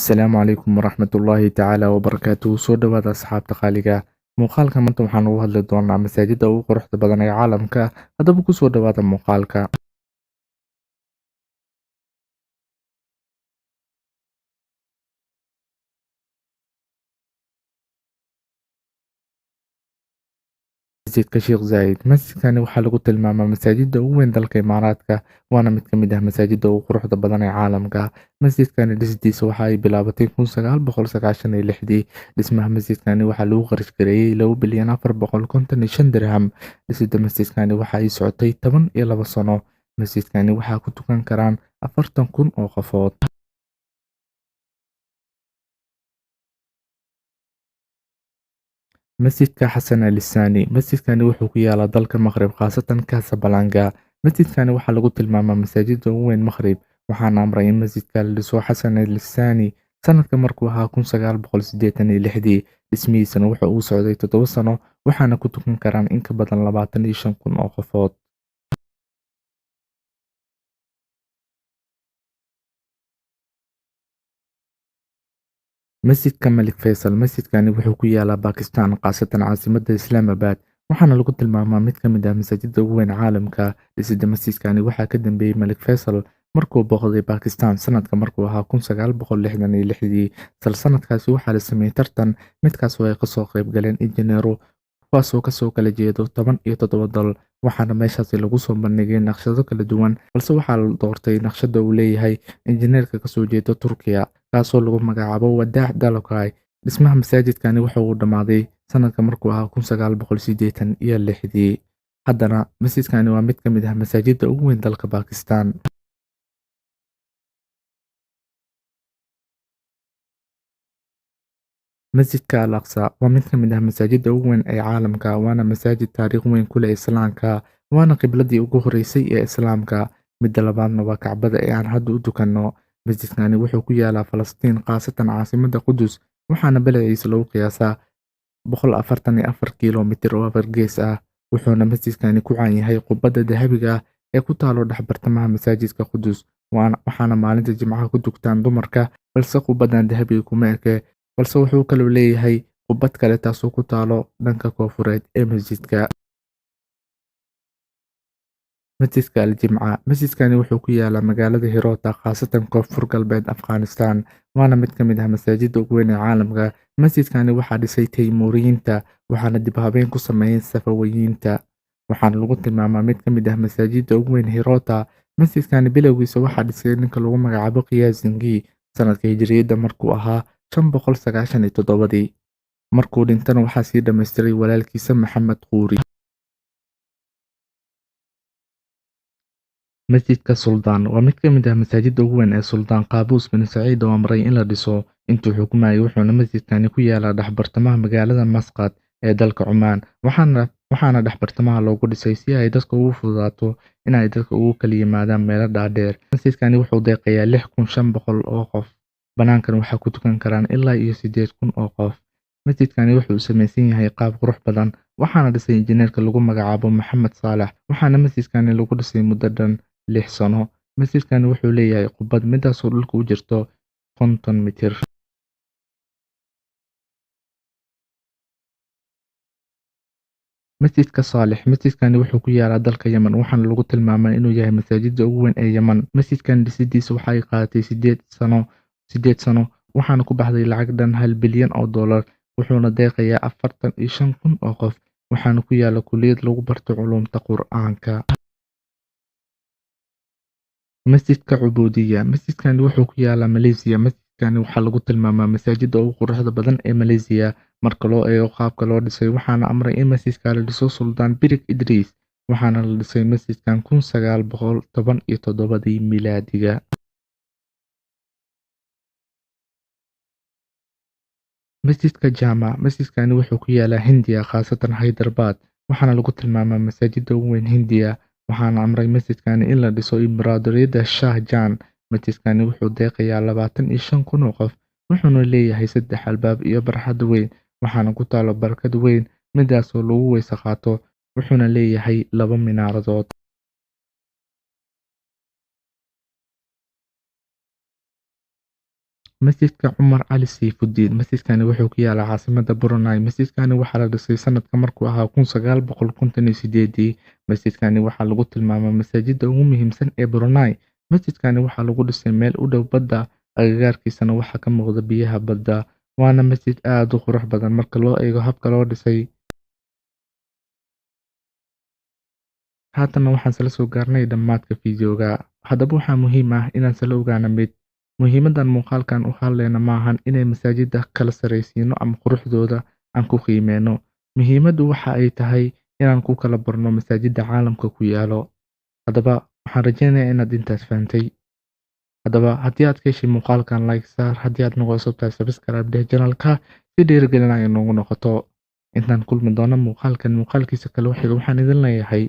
Asalaamu calaykum waraxmatullaahi tacaala wabarakaatuhu. Soo dhawaada asxaabta qaaliga. Muuqaalka maanta waxaan ugu hadli doonaa masaajida ugu quruxda badan ee caalamka. Haddaba kusoo dhawaada muuqaalka. Masjidka Sheekh Zayed. Masjidkani waxaa lagu tilmaamaa masaajida ugu weyn dalka Imaaraadka, waana mid ka mid ah masaajida ugu quruxda badan ee caalamka. Masjidkani dhisdiisa waxa ay bilaabatay 1996-dii. Dhismaha masjidkani waxaa lagu qarash gareeyay 2 bilyan 455 dirham. Dhisida masjidkani waxa ay socotay 12 sano. Masjidkani waxaa ku tukan karaan 40,000 oo qofood. Masjidka Xasan Alisani. Masjidkani wuxuu ku yaalaa dalka Maqrib, khaasatan Casablanca. Masjidkani waxaa lagu tilmaamaa masaajida ugu weyn Maqrib, waxaana amray in masjidka la dhiso Xasan Alisani sanadka markuu ahaa 1986-dii. Dhismihiisana wuxa uu socday 7 sano, waxaana ku tukan karaan in ka badan 25,000 oo qofood. Masjidka Malik Faysal. Masjidkani wuxuu ku yaalaa Bakistan, khaasatan caasimadda Islaamabad, waxaana lagu tilmaamaa mid ka mid ah masaajida ugu weyn caalamka. Dhisida masjidkani waxaa ka dambeeyey Malik Faysal markuu booqday Bakistan sanadka markuu ahaa 1966-dii. Sal sanadkaasi waxaa la sameeyey tartan, midkaas oo ay kasoo qayb galeen injineero kuwaasoo kasoo kala jeedo 17 dal, waxaana meeshaasi lagu soo bandhigay naqshado kala duwan, balse waxaa la doortay naqshada uu leeyahay injineerka kasoo jeeda Turkiya, kaasoo lagu magacaabo Wadaac Dalokay. Dhismaha masaajidkani waxa uu dhammaaday sanadka markuu ahaa 1986-dii. Haddana masjidkani waa mid ka mid ah masaajida ugu weyn dalka Bakistan. Masjidka Al Aqsa waa mid ka mid ah masaajida ugu weyn ee caalamka, waana masaajid taariikh weyn ku leh Islaamka, waana qibladii ugu horeysay ee Islaamka. Midda labaadna waa Kacbada ee aan hadda u tukanno. Masjidkani wuxuu ku yaalaa Falastiin, khaasatan caasimadda Qudus, waxaana balaciisa lagu qiyaasaa 144 kiiloomitir oo afar gees ah. Wuxuuna masjidkani ku caan yahay qubbadda dahabiga ah ee ku taalo dhex bartamaha masaajidka Qudus, waxaana maalinta Jimcaha ku tuktaan dumarka, balse qubbadan dahabiga kuma eke, balse wuxuu kaloo leeyahay qubbad kale taasoo ku taalo dhanka koonfureed ee masjidka. Masjidka Al-Jimca. Masjidkani wuxuu ku yaalaa magaalada Hirota, khaasatan koonfur galbeed Afghanistan, waana mid ka mid ah masaajida ugu weyn ee caalamka. Masjidkani waxaa dhisay Taymuuriyiinta, waxaana dib habeen ku sameeyeen Safawiyiinta, waxaana lagu tilmaamaa mid ka mid ah masaajida ugu weyn Hirota. Masjidkani bilowgiisa waxaa dhisay ninka lagu magacaabo Qiyaasingi sanadka hijriyadda markuu ahaa 597-dii. Markuu dhintana waxaa sii dhammaystiray walaalkiisa Maxamed Quuri. Masjidka Suldaan waa mid ka mid ah masaajida ugu weyn ee Suldaan Qaabuus bin Saciid oo amray in la dhiso intuu xukumayay, wuxuuna masjidkani ku yaalaa dhexbartamaha magaalada Masqad ee dalka Cumaan, waxaana dhexbartamaha loogu dhisay si ay dadka ugu fududaato in ay dadka ugu kala yimaadaan meelo dhaadheer. Masjidkani wuxuu deeqayaa 6,500 oo qof, banaankan waxaa ku tukan karaan ilaa iyo 8,000 oo qof. Masjidkani wuxuu u samaysan yahay qaab qurux badan, waxaana dhisay injineerka lagu magacaabo Maxamed Saalax, waxaana masjidkani lagu dhisay muddo dhan 6 sano. Masjidkani wuxuu leeyahay qubbad midaasoo dhulka u jirto 50 mitir. Masjidka Saalix. Masjidkani wuxuu ku yaalaa dalka Yemen, waxaana lagu tilmaamaa inuu yahay masaajida ugu weyn ee Yemen. Masjidkan dhisidiisa waxa ay qaadatay 8 sano, waxaana ku baxday lacag dhan 1 bilyan oo dollar, wuxuuna deeqayaa 45,000 oo qof, waxaana ku yaala kulliyad lagu barto culuumta Qur'aanka. Masjidka Cubuudiya. Masjidkani wuxuu ku yaalaa Malaysia. Masjidkani waxaa lagu tilmaamaa masaajida ugu quruxda badan ee Malaysia marka loo eego qaabka loo dhisay, waxaana amray in masjidka la dhiso Suldaan Birik Idriis, waxaana la dhisay masjidkan 1917-dii miilaadiga. Masjidka Jama. Masjidkani wuxuu ku yaalaa Hindiya, khaasatan Hyderabad, waxaana lagu tilmaamaa masaajida ugu weyn Hindiya, waxaana amray masjidkani in la dhiso Imbaraatoriyadda Shah Jahan. Masjidkani wuxuu deeqayaa 25,000 oo qof, wuxuuna leeyahay 3 albaab iyo barxad weyn, waxaana ku taalo barkad weyn midaasoo lagu weyse qaato, wuxuuna leeyahay 2 minaaradood. Masjidka Cumar Cali Sayfudiin. Masjidkani wuxuu ku yaalaa caasimadda Brunei. Masjidkani waxaa la dhisay sanadka markuu ahaa 1958. Masjidkani waxaa lagu tilmaamaa masaajidda ugu muhiimsan ee Brunei. Masjidkani waxaa lagu dhisay meel u dhow badda, agagaarkiisana waxaa ka muuqda biyaha badda. Waana masjid aad u qurux badan marka loo eego habka loo dhisay. Haatanna waxaan sala soo gaarnay dhammaadka fiidiyowga. Haddaba waxaa muhiim ah inaan sala ogaano mid. Muhiimadan muuqaalkan u hadlayna maahan inay masaajidda kala sarraysiino ama quruxdooda aan ku qiimeyno. Muhiimaddu waxa ay tahay inaan ku kala barno masaajidda caalamka ku yaalo. Haddaba waxaan rajeynayaa inaad intaas fahantay. Haddaba haddii aad ka heshay muuqaalkan, like saar. Haddii aad nagu cusub tahay, subscribe dheh channelka si dhiirigelin ay noogu noqoto. Intaan kulmi doono muuqaalkan muuqaalkiisa kale waxiga, waxaan idin leeyahay